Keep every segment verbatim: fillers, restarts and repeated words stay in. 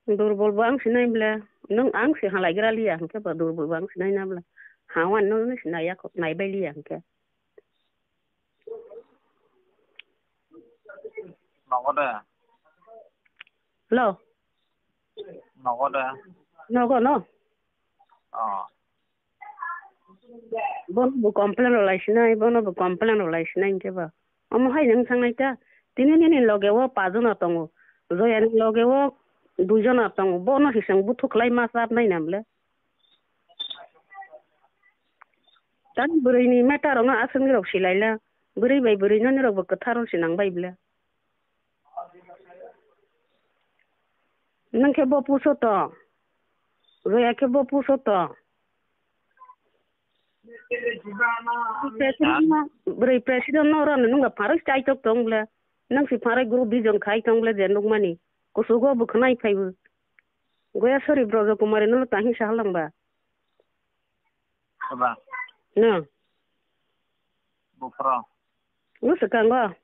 Durbol bo ang sinai bla. Nwng ang si halai gra liya hwnkhe ba durbol bo ang sinai na bla. Hawan no no sinai ya kho, nai bai liya hwnkhe. Nogo de. Hello. Nogo de. Nogo no. Oh. Bono bo complain rw lai sinai, bono bo complain rw lai sinai hwnkhe ba. Omo hai nwng thangnai ta. Tini nini loge o pajona tongo. Joyani loge o duijona tongo. Bono hiseng buthuk lai ma chap nai na bwle. Tani bwrwi ni matter rok no aswk nirok silai la. Bwrwi bai bwrwi no nirok bo kwthar rw sinang bai bwle. Nwng khe bo puso to. Joya khe bo puso to. President no, bwrwi president no oro no nungba pharoi chaitok tong bwle. Nang si pharoi group vision khai tong bwle je nukmani. Kusugo bo khwnai phaibo. Goya sori Brojo Kumari no ta hingsa halangba. Aba. No. Buphro. No swkango.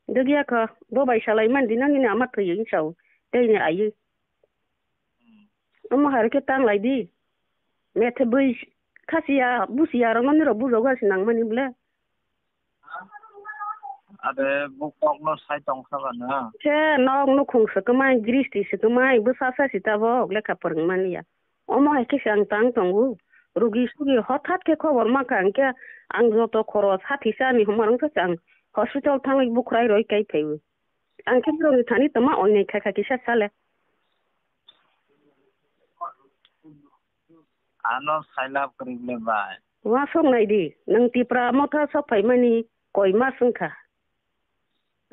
Dugya kho, bo bai salai man di nang ni ama thwi wng sao. Tei ni ayi. Hmm. Omo har khe tang lai di. Methe bui khasiya, busiya rok no nirok bujo gasi nang mani bwle. Ade bo kok no sai tong kha ba na. Khe nok nukhung swkmai, gristi swkmai, bwsa sa si tabok lekha phwrwng mani ya. Omo hai khe se ang tang tongo. Rugi sugi hothat khe khobor mankha, hwnkhe ang joto khoros hathisa ni humar wngkha se ang hospital thangwi bukhrai roi kai phaiwi. Ang khe borokni thani tongma onnai kha kha kisa sale. Ano sailab kwrwi le bai. Wasok nai di, nwng Tipra Motha sok phaimani koi mas wngkha.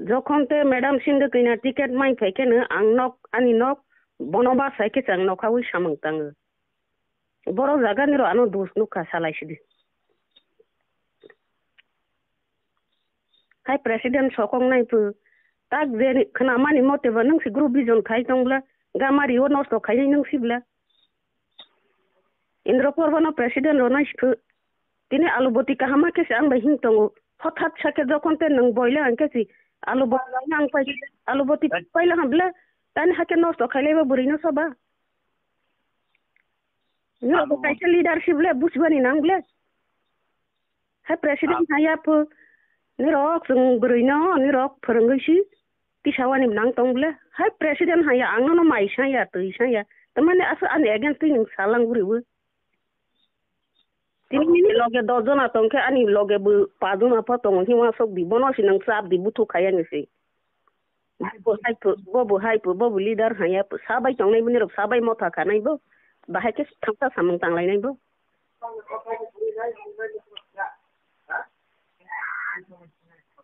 Jokhon te Madam Sindhu twina ticket mai phai kheno ang nok, ani nok, bono bachai khe chang nokha wi samung tango. Borok jaga ni rok ano dos nukha salai sidi. Hai president sokong nai phu. Tak je khna mani mote ba nung si group vision khai tong bla. Gamari o nosto khai nai nung si bla. Indra Porba no president rw nai si phu. Tini alu boti kaham ma khe se ang bai hing tongo. Hothat sa khe jokhon te nwng boila ang khe si alu boti ang pai, alu boti paila ham ble. Tani ha khe nosto khailai ba bwrwi no soba. Nirok bo kaisa leadership le buchibani nang ble. Hai president hai ya phu. Nirok chwng bwrwi no nirok phwrwngwi si tisawani nang tong ble. Hai president hai ya ang no mai sa ya twi sa ya. Tamani aswk ani against twi nwng salang bwrwi bo. Tini nini loge dos jona tong khe ani loge bo pa jona pho tongo, himma sok di, bono si nang chap di, buthuk khai ani si. Bo hai phu, bo bo hai phu, bo bo leader haya phu, sabai tongnai bini rok sabai motha khanai bo, bahai khe thangsa samung tanglai nai bo.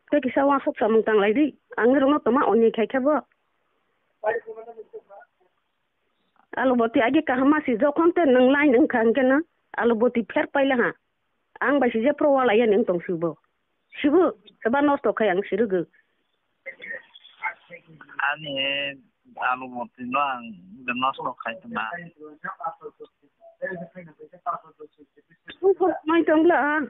Tei kisa wasok samung tanglai di, ang rok no toma onyai khai khe bo. Alu boti age kaham ma si, jokhon te nwng line wngkha hwnkhe no alu boti pher paila ha. Ang bai si jephru walai ya nwng tong sibo. Sibo, seba nosto khai ang sirwgwi. Ani alu boti no ang nosto khai tongma. Mai tong bla.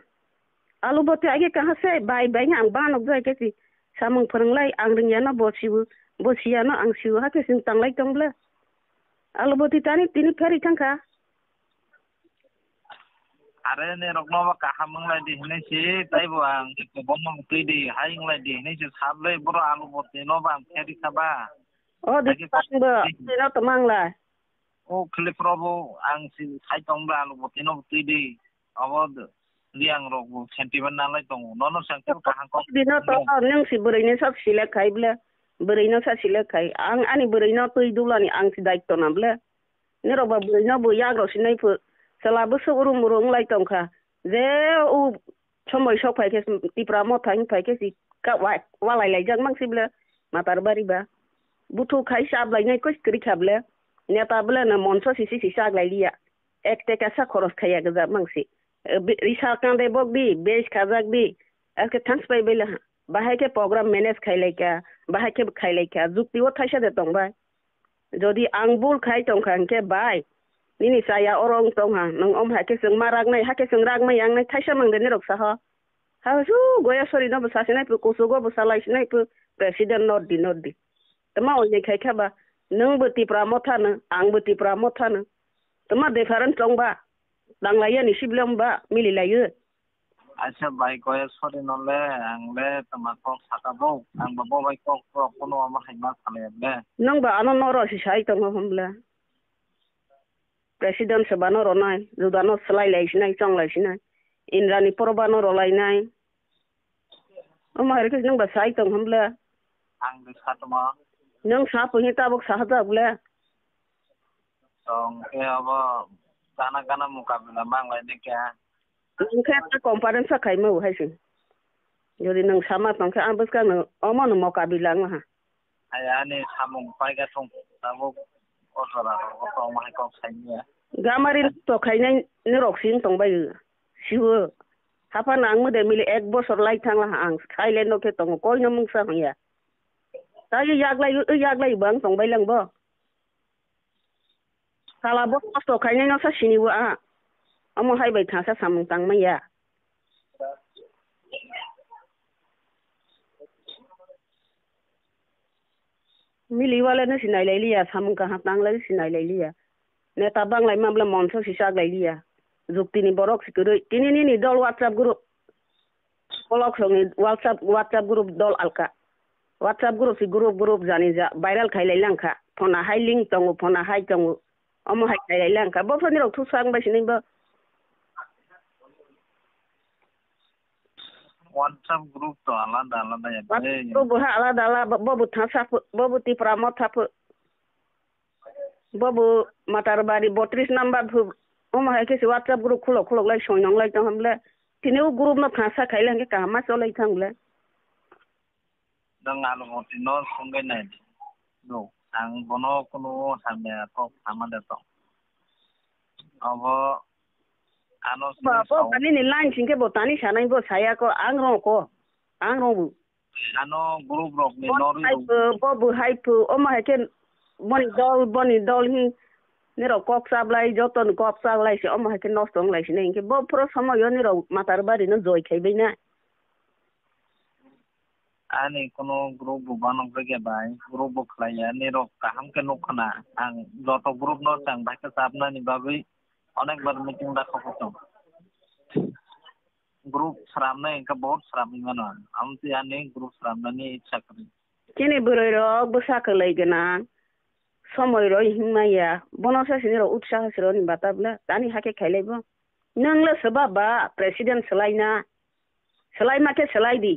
Alu boti age kaha se bai bai ang banok jai khe si samung phwrwng lai ang rwng ya no bo sibo, bo si ya no ang sibo ha khe sing tang lai tong bla. Alu boti tani tini pheri thang kha. Are ne rok no ba kaham wng lai di hinwi si, tai bo ang bono twi di, hai wng lai di hinwi si sap le boro alu boti no ba ang pheri kha ba. O di hai khe tang bo, tino tong mang lai. O khili probo ang si sai tong bla alu boti no twi di. Abo d-, di ang rok bo sentiment na lai tongo. Nono sengkhe kaham kok. Di no to, nwng si bwrwi ni sak select khai ble. Bwrwi no sa select khai. Ang ani bwrwi no twi dulani ang si daitto na ble. Nirok ba bwrwi no bo yak rok sinai phu. Chwla bwswk rum rum wng lai tong kha. Je u somoi sok phai khe Tipra Motha wng phai khe si ka wa-, walai laijak mang si ble. Matar bari ba. Buthu khai chap lainai koi kwrwi kha ble. Neta ble no monso si si si chak lai liya. Ek teka sa khoros khaiya gwja mang si. Eh, bi-, risa kande bok di, base khajak di. Aske thanks pai bai laha. Bahai khe program manage khai lai kha, bahai khe khai lai kha. Jukti o thaisa de tong bai. Jodi ang bul khai tong kha hwnkhe bai, nini chaya oro wng tong ha, nwng om hai khe chwng ma rak nai, hai khe chwng rak ma yang nai, thaisa mang de nirok sa ho. Ha su goya sori no bo sa sinai phu, kuchugo bo sa lai sinai phu, president not di, not di. Tama oi nai khai kha ba, Nwng bo Tipra Motha no, ang bo Tipra Motha no. Tama different tong ba? Tang lai ya ni siblong ba, mili lai yo. Acha bai, koye sorry no le, ang le tama kok saka bo, ang bo bo bai kok kok kono omo hai ma salai le. Nwng ba ano noro si sai tongo hom le. President se bano ronai, judano slai lai sinai, chong lai sinai. Indrani poro bano rolai nai. Omo hai khe nwng ba sai tong hom le. Ang de sa tama. Nwng sa punghi tabuk sa ha jak le. Tong khe abo gana gana mukabila mang lai ne kya. Nwng khe ta conference sa khai mau hai se. Jodi nwng sama tong khe ang bwskang no omo no mukabila wng ha. Hai ani samung paika thung tabuk o jora rogo tong hai kok sai niya. Gamari to khainai ni rok sing tong bai siwo. Hapa nang mo de mili ek bosor lai thang la ang silent no khe tongo koi no mungsa hong ya. Ta yaglai yaglai bang tong bai lang bo. Sala bo kosto khainai no sa sini wa. Amo hai bai thasa samung tang maya. Mili wale no sinai lai liya, samung kaham tang lai sinai lai liya. Neta bang lai mabla monso si sak lai liya. Jukti ni borok si kwrwi. Tini nini dol WhatsApp group. Kolok songni WhatsApp, WhatsApp group dol alka. WhatsApp group si group group jani ja viral khai lai langkha. Phona hai link tongo, phona hai tongo. Omo hai khai lai langkha. Bo phani rok thu sang bai sinai bo. WhatsApp group to alada alada ya. WhatsApp group bo ha alada alada, bo bo thasa pho, bo bo Tipra Motha pho. Bo bo Matarbari botris number pho. Omo hai khe si WhatsApp group khulok khulok lai soi nong lai tong ham le. Tini o group no thasa khai lai hingke kaham ma cholai thang le. Nwng alo boti no songwi nai di. No, ang bono kunu hamya kok sama de tong. Abo ano Ba, sini bo sao. Bani ni line singke bo tani sanai bo saya ko ang rong ko. Ang rong bu. Ano group rok ni Bo norwi hai rok. Bo bu hai pu. Omo hai ke boni dol, boni dol hi. Nirok kok sablai, joto ni kok sablai se omo hai ke nosto wng lai sini. Hingke bo phoro somoyo nirok Matarbari no joi khai bai na. Ani kono group bo banok rege bai, group bo khlai ya, nirok kaham khe nuk khna. Ang joto group no chang bai khe chapnani bagwi onek bar meeting da khokho tong. Group sramnai engkha bahut sramwi mano ang. Amtwi ani group sramnani ichha kwrwi. Chini bwrwi rok bwsa kwlwi gwnang, somoi roi himma ya, bono sa sini rok utsaho siro ni bata bwle, tani hakhe khailai bo. Nwng le swba ba president swlaina, swlaima khe swlai di.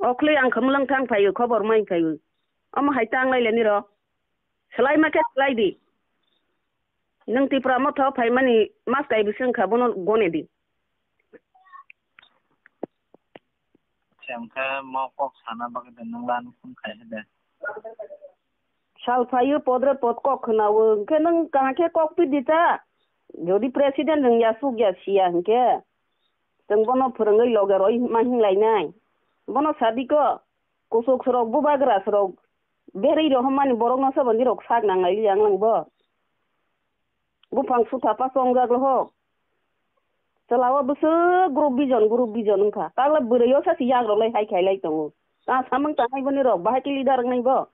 Okhli ang khumlwng thang phaio, khobor mai phaio. Omo hai tang lai le niro. Swlai ma khe swlai di. Nwng Tipra Motha o phaimani mas kai bising kha bono gone di. Chengkhe mo kok sana bagwi de nwng lan phone khai de. Sal phaio podre pod kok khwnao, hwnkhe nwng kaham khe kok pidi ta? Jodi president nwng ya suk ya siya hwnkhe, chwng bono phwrwngwi loge roi ma hinglai nai. Bono sadi ko, kusuk srok bubagra srok berwi rohormani borokno sobo nirok sak nanglai liya wng bo. Buphang sutha pa chongjak rohok. Chwla o bwswk group vision, group vision wngkha. Takla bwrwi o sachi yak rok lai hai khai lai tongo. Ta samung tangnai boni rok, bahai khe leader wngnai bo.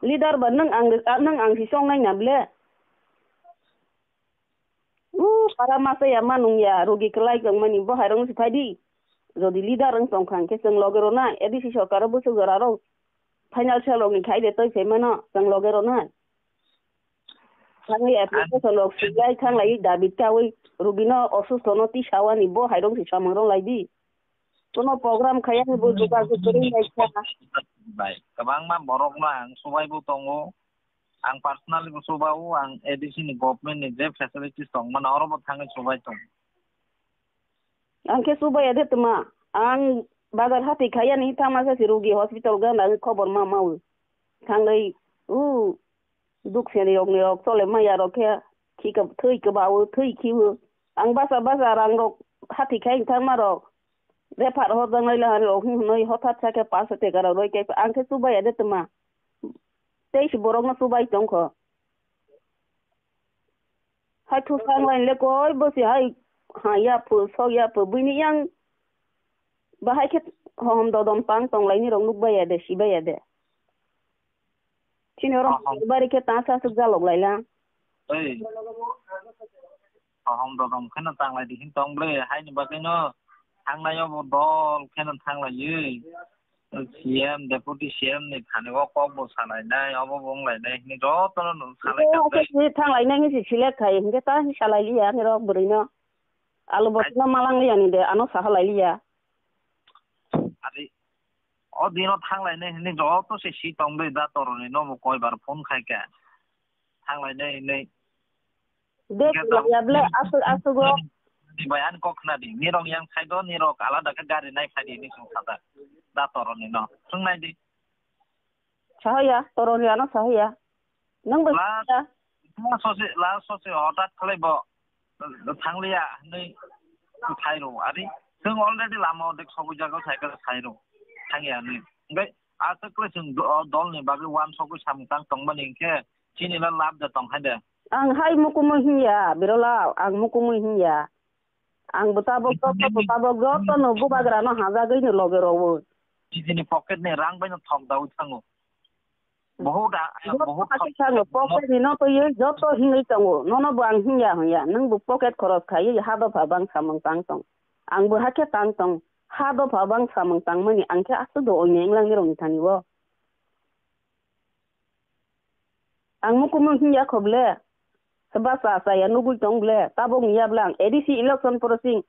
Leader ba nwng ang, nwng ang si chongnai na ble. U para masa ya manung ya, rugi kwlai tongmani bo hai rok si phai di. Jodi leader wng tong kha hwnkhe chwng loge rw nai, A D C sorkar o bwswk jora rok financial rok ni khai de twi phai mano, chwng loge rw nai. Thangwi application rok swijai thanglai dabi chawi rugino osusto no tisawani bo hai rok si samung rok lai di. Kono program khayani bo juga se kwrwi lai kha. Bai, kwbangma borok no ang subai bo tongo. Ang personally bo suba o, ang A D C ni government ni je facilities tong mano oro bo thangwi subai tongo. Ang khe subai ya de tma. Ang bazar hati khayani thangma sa si rugi hospital gana khobor ma mawi. Thangwi u Duk seni rok ni rok chole maya rok khe khi ka thwi kwbao, thwi khiwo. Ang basa basa rang rok hati khai thangma rok. Refer hor jang lai lai rok hinwi hothat sa khe paso teka rok roi khe ang khe chubai ya de tma. Tei si borok no chubai tong kho. Hai thu sang lai le koi bo si hai ha ya phu sok ya phu buini yang Bahai khe hohom dodom tang tonglaini rok nukbaiya de, sibaiya de. Chini oro Hohom. Bari khe ta sa suk jalok laila. Ei. Hohom dodom kheno tanglai di hin tong ble, haini bagwino thangnaio bo dol kheno thanglaiwi. C M, Deputy C M ni thani o kok bo salainai, obo bo wnglainai hwnwi jotono no salai Ito kha khe tei. Si thanglainai hinsi select khai, hinkhe ta hinsa lailiya ani rok bwrwino. Alu Hai- bosino malang liya ni de, ano saha lailiya. Ari, o dino thanglainai hwnwi joto se si tong de da toroni no bo koi bar phone khai kha. Thanglainai hwnwi. De Hingke tabuk ya ble, asuk, asugo. Di bai, ani kok khna di. Nirok yang side o, nirok alada khe gari nai phai di, ni sung sada. Da toroni no. Swng nai di. Sahaya, toroni ano sahaya. Nang bai La, sahaya. La sose, la sose hotat khlai bo. Thangliya, ni thai ro. Ari, swng already lama o dek sobu jago cycle thai ro. Thangya ni. Ngai, asuk khlai swng do-, dol ni bagwi wan sobu samung tang tong mani hingke. Chini la lab da tong hai de. Ang hai mukumu hinya, Birolal, ang mukumu hinya. Ang bo tabok joto, bo tabok joto no bubagra no hajagwi no loge rowo. Chini pocket ni rang bai no thok dawi thango. Bohut da, Joto bohut hake thok. Thango, pocket ni no to ye joto hingwi tongo. Nono bo ang hinya hinya. Nang bo pocket khoros khai ha dopha bang samung tang tong. Ang bo hake tang tong. Ha dopha bang samung tang mani ang khe asuk do oineng lang ni rong thani bo. Ang mukumu hinya kho ble. Seba sa sa ya nugui tong ble. Tabok ni ya ble ang A D C election processing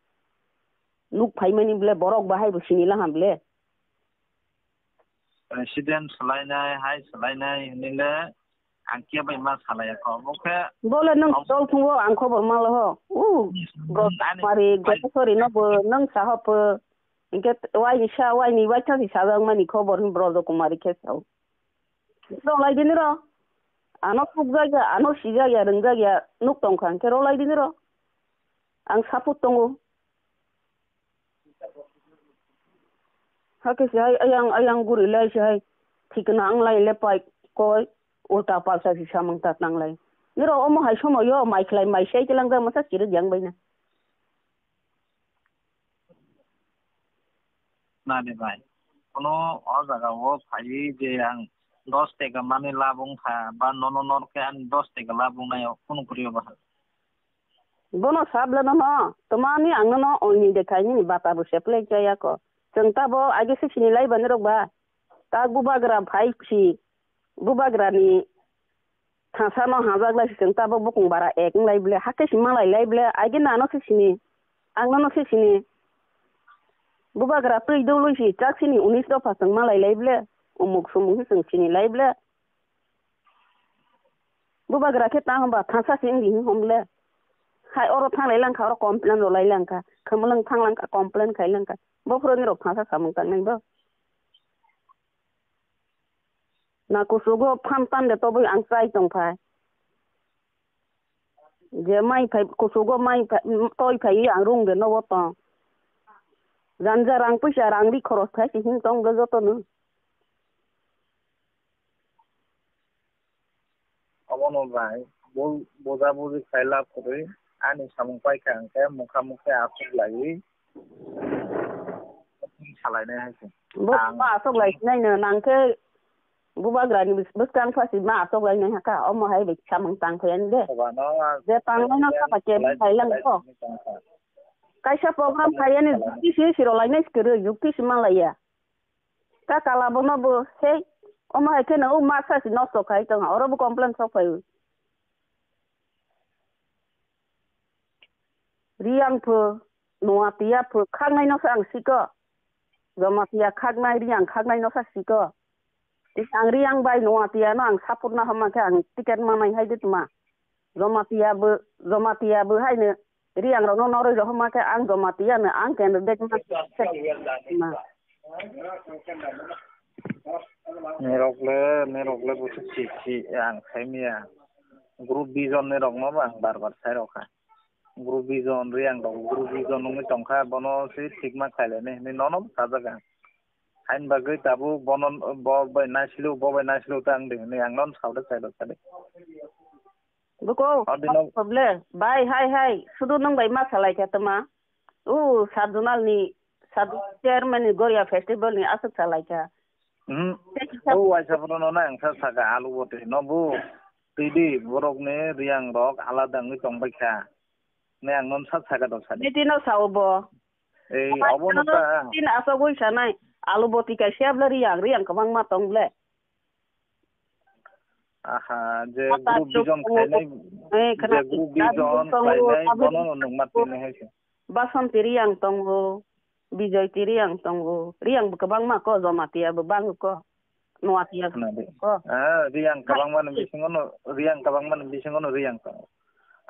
nuk phaimani ble borok bahai bo sini laham ble. President swlainai, hai swlainai hinile ang khe bai ma salaya kho. Bo khe Bole nang Ang- dol thungo ang khobor ma lo ho. U, Hmm, bro, ani- mari, ai- goto sori no bo nang saho pho. Inke wai ni sa, wai ni wai thang si sajak mani khobor hin bro do kumari khe sao. Rw lai dini rw. Ano pukjak ya, ano sijak ya, rwngjak ya, nuk tong kha, hwnkhe rw lai dini rw. Ang support tongo. Hakhe se hai ayang, ayang guri lai se hai thikna ang lai le pai koi ulta palsa si samung ta tang lai. Nirok omo hai somoyo mai khlai mai sai kilang jak masa chirwk yang bai na. Na de bai. Kono o jaga o phaiwi je ang dos teka mani labung kha ba nono nor khe ani dos teka labung nai o kunu kwrwi o bahai. Bono sable no no, twmani ang no no oini de khai nini bata bo seplai chaya ko. Chwng ta bo age se sini lai bani rok ba. Ta bubagra phai si, bubagra ni Thasa no hajak lai si chwng tabok bukung bara ek wng lai ble, hakhe si malai lai ble, aigin ano se sini, ang no se sini. Bubagra twi dului si chak sini unis dopha chwng malai lai ble, umuk sumuk se chwng sini lai ble. Bubagra khe ta hwnba thasa si wng di hwn ble. Hai oro thang lai lang kha, oro complain rw lai lang kha, khwmwlwng thang lang kha, complain khai lang kha. Bophuru ni rok thasa samung tang nai bo. Na kusugo phan tan de toboi ang chai tong phai. Je mai phai kusugo mai phai, toi phai ang rung de nogo tong. Janja rang puisa rang ri khoros khai si him tong de joto no. Obono bai bo-, boja boji khai lab kwrwi ani samung paikha hwnkhe mukha mukhe aswk laiwi salainai hai se. Bo Ang ma aswk lai sinai no nang khe bubagra ni bwskang pha si ma aswk lai nai ha kha, omo hai bai samung tang phai ani de. Soba no Je tang lai no sapa ke salai, bai lang salai ko. Tongkha. Kaisa program khai ani jukti si si rw lai nai kwrwi jukti si ma lai ya. Ta kala bono bo, hei, omo hai kheno o masa si nosto khai tong, oro bo complain sok phai. Riyang pho, Noatia pho, khagnai no sa ang siko. Jomatia khagnai, Riyang khagnai no sa siko. Ang Riyang bai Noatia no ang support na homa khe ang ticket manai hai de tma. Jomatia bo, Jomatia bo haino Riyang rokno noroi rohorma khe ang Jomatia no ang candidate ma, ma. Nirok le, nirok le busu si, si ang saimia. Group vision nirok no bo ang bar bar sai rokha. Group vision Riyang rok, group vision wngwi tongkha, bono se thikma khailani hinwi nono bo sajak ang. Haini bagwi tabuk bono bo bai naislu, bo bai naislu ta wngdi hinwi ang nono saoda saida sadi. Buko, Abo dino problem. Bai, hai, hai, sudu nwng bai ma salai kha tama. U, sub zonal ni Sadhu chairman ni Goria festival ni aswk sa lai kha. Hmm. Tei kisa O waisa phano no nang sa saka alu bote no bu. Tidi borok ni riyang rok alada wngwi tong bai kha. Ne ang non sa saka dok sani. Titi no sao bo. Ei, Obo obo no no ta. Tin aswk wi sanai. Alu boti kaisa bla riyang, riyang kwbangma tong ble. Aha, je Mata group chuk vision tongo. Khainai, Eh, je khna group ta vision tongo, khainai, ta bono no nungma tongo. Tini hai se. Basanti riyang tongo, Bijoy ti riyang tongo, riyang bo kwbangma ko, Jomatia bo bango ko, Noatia Khna de. Ko. Ah, riyang kwbangma ni bisingo no, riyang kwbangma ni bisingo no riyang tongo.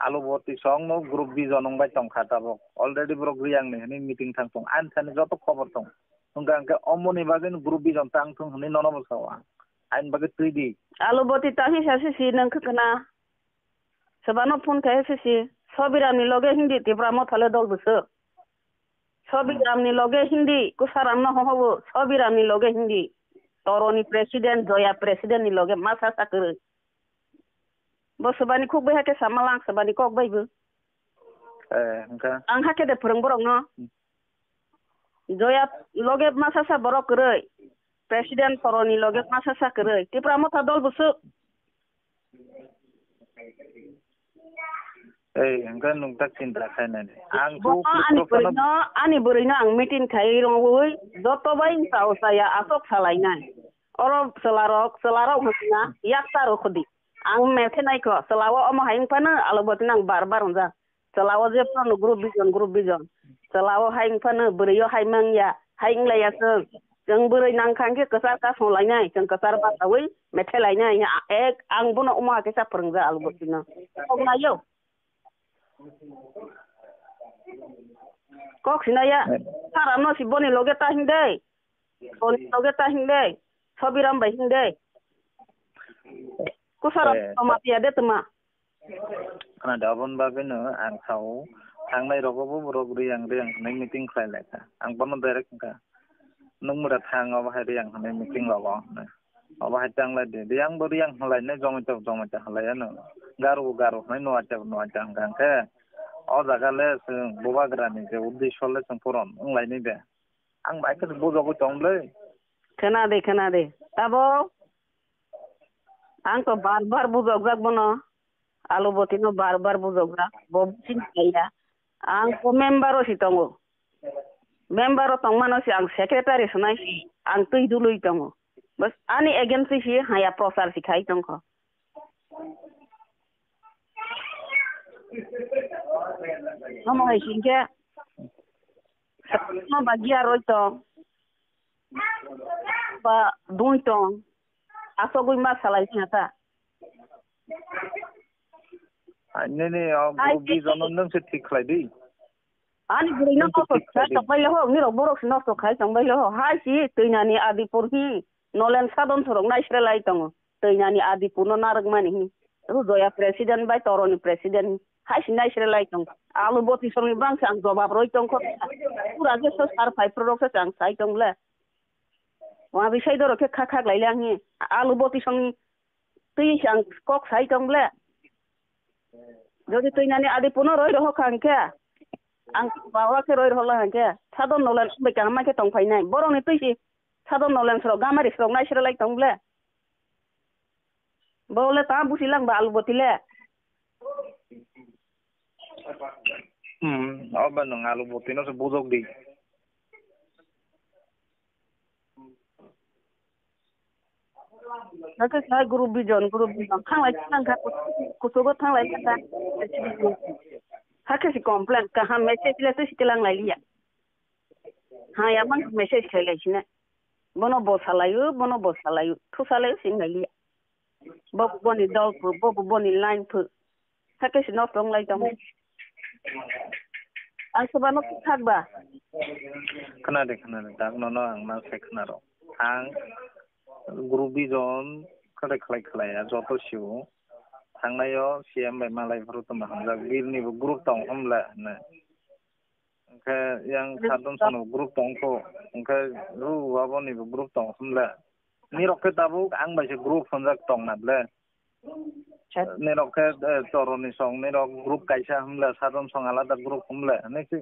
Alu boti song no group vision wng bai tong kha tabok. Already borok riyang ni hwnwi meeting thang tong. Ani sani joto khobor tong. Hwnkha hwnkhe omoni bagwi no group vision tang thung hwnwi nono bo sao ang. Aini bagwi twi di. Alu boti tangwi sa sisi nang khwkhwna. Swbano phone khai sisi. Sobiram ni loge hindi Tipra Motha le dol bwswk. Sobiram ni loge hindi Kusaram no hohobo. Sobiram ni loge hindi. Toro ni president, Joya president ni loge masa sa kwrwi. Bo swbani khuk bai hakhe sama lang swbani kok bai bo. Eh, hwnkha. Ang hakhe de phwrwng borok no. Joya loge masa sa borok kwrwi. President Toro ni loge masa sa kwrwi. Tipra Motha dol bwswk. Ei, hwnkhe nwng tak chinta khainani. Ang Bo kuk ani kuk bwrwi no, ani bwrwi no ang meeting khai rwngwi joto bai sao saya aswk salainai. Oro chwla rok, chwla rok hwnkha yakta rw khudi. Ang mekhe naikho, chwla o omo hai wngphano, alo botino ang bar bar wngjak. Chwla o je phano group vision, group vision. Chwla o hai wngphano, bwrwi o hai mangya, hai wnglaiyaswng. Chwng bwrwi nangkha hwnkhe kwchar kasong lainai, chwng kwchar basawi mekhe lainai. A-, ek, ang bono omo hai khe sa phwrwngjak alo botino. Kok naio. Kok sinaya. Sara no si boni loge ta hingde. Boni loge ta hingde. Sobiram bai hingde. Kusara Eh. Toma tiya de tuma. Khna da, oboni bagwi no ang sao. Thangnai rogo bo borok riyang riyang hwnwi meeting khlai lai kha. Ang bono direct wngkha. Nwng mura thang obo hai riyang hwnwi meeting rogo hwnwi. Obo hai tanglai di. Riyang bo riyang hwnlainai, jomai ta bo jomai ta hwnlai ano. Garo bo garo hwnwi, nuaita bo nuaita hwnkha hwnkhe. O jaga le chwng bubagra ni je uddesho le chwng puron wnglainai de. Ang bai khe bujogwi tong le. Khna de, khna de. Tabo ang to bar bar bujokjak bono. Alu botino bar bar bujokjak. Bo buching khlaiya. Ang ko member o si tongo. Member o tongmano si ang secretary swnai si ang twi dului tongo. Bas ani against si haya prochar si khai tongkho. Omo hai singkhe no ba giya roi tong. Ba dui tong. Asogwi ma salai singha ta. Nini o Ai, group di jono nwng se thik khlai di. Ani bwrwi no Nwng se nosto thik khai khlai di. Tong bai le ho, nirok borok se nosto khai tong bai le ho. Hai si twinani Adipur hi, nolen sadon sorok naisre lai tongo. Twinani Adipur no narwk mani hi. Rudoya president bai Toroni president hi. Hai si naisre lai tong. Alu boti songni bangsa ang jobab roi tong kho. Pura je so sar phai phro rok se ang sai tong le. Wa bisai dorok khe kha kha lai le ang hi. Alu boti songni twi se ang kok sai tong ble. Jodi twi nani adi puno roi rohor kha hwnkhe, ang bawa khe roi rohor la hwnkhe, sadon nolen bai kaham ma khe tong phai nai. Borok ni twi si sadon nolen srok gamari srok nai srelai tong ble. Bo le ta busi lang ba alu boti le. Hmm, o ba nwng alu boti no se bujok di. Hakhe sai group bijon, group bijon. Thanglai thanglai kha, kuchugo thanglai kha. Hakhe si complain, kaham message le twi si tilang lai liya. Ha, ya mang message khai lai sina. Bono bo salai o, bono bo salai o. Thu salai o, sing lai liya. Bo boni dol phu, bo boni line phu. Hakhe si nosto wng lai tongo. Ang soba no thak ba. Khna de, khna de, tak nono ang ma se khna rw. Ang group bijon khlai khlai khlai ya joto sio. Thangnai o C M bai malai phuru tongma hamjak, Bill ni bo group tong hom le hwnwi. Hwnkhe yang Sadon Sono group tong kho, hwnkhe Ru Abo ni bo group tong hom le. Nirok khe tabuk ang bai se group hwnjak tong na ble. Chat. Nirok khe, eh, Toroni song, nirok group kaisa hwnle, Sadon song alada group hwnle, hwnwi se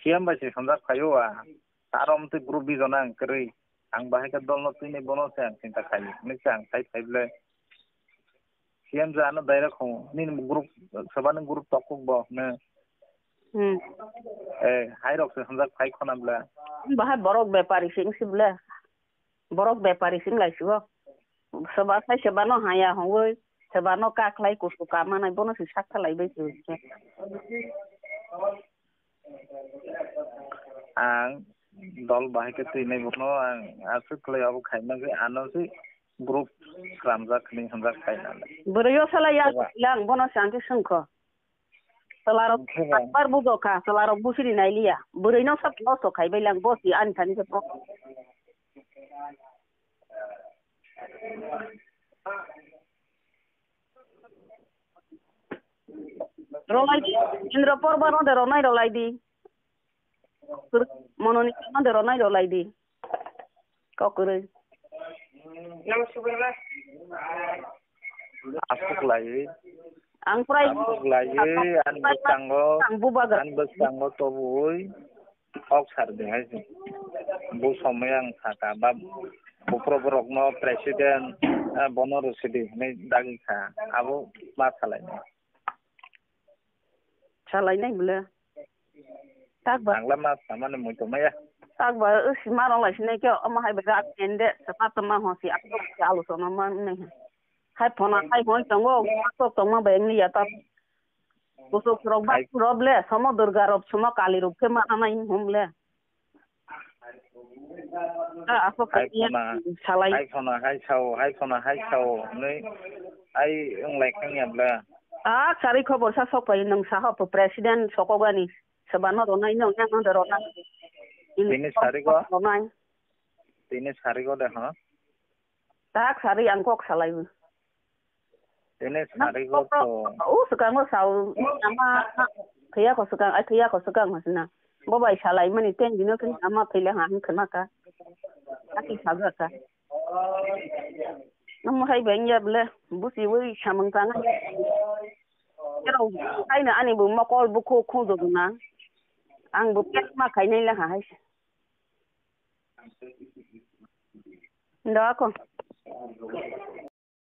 C M bai se hwnjak phaio a. Aro mtwi group bijon ang kwrwi. Ang bahai khe dol no twi nai bono se ang chinta khai. Hinwi se ang khai khai ble. C M je ano direct hwngo. Nini group, swbani group tokuk bo hwnwi. Hmm. Eh, hai rok se hwnjak phai khona ble. Bahai borok bepari se wngsi ble. Borok bepari se wng lai sigo. Swba sai swbano haya hwnwi, swbano kakhlai kusu kamanai bono se sak khalai bai se. Ang dol bahai khe twi nai bono ang aswk khlai abo khaima se ano se group sramjak hinwi hwnjak phai nai. Bwrwi o sala ya Swba. Lang bono se ang khe swngkho. Chwlarok Hwnkhe ba? Akbar bujo kha, chwlarok busiri nai liya. Bwrwi no sab loso khai bai lang, bosi ani thani khe bo. Rolai di, Indra Porba no de ronai rolai di. Mononi khe mande ronai rolai di. Kok kwrwi. Aswk lai. Ang prai Aswk lai, ang ani bwskango, ang bubagra. Ani bwskango tobwi kok sar di hai se. Bu somoi ang saka ba buphuru borokno president, eh, bono rwsidi hinwi dagi kha. Abo ma salai. Salai nai bwle. Tak ba. Ang la ma samani muitu maya. Tak ba, usi ma rong lai sinai kyo, omo hai bega ende, sepa tama ho si, aku si alu sono ma nai. Hai phone hai hoi tongo, aku tongma ba engli ya ta. Kusuk rok ba Hai. Rob le, somo Durga rob, somo Kali rob ke ma nai hom le. Ah, aku Hai kaya phone, salai. Hai phone, hai sao, hai phone, hai sao, nui, hai wng lai khang ya bla. Ah, sari khobor sa sok pai nung sa ho president sokogani. Sebano ronai nung, yang nung ronai. Ini Tini sari ko? Ronai. Tini sari ko de, ha? Tak sari ang kok salai. Tini sari ko to. O sekango sao ama kaya ko sekang, ai kaya ko sekang hasna. Bo bai salai mani ten dino kin ama pele ha hin khna ka. Aki saga ka. Namo hai beng ya ble, busi wei samang tang. Kero, hai na ani bu mokol bu khu khu do na. Ang bu pek ma khai nai la ha hai. Ndo ako.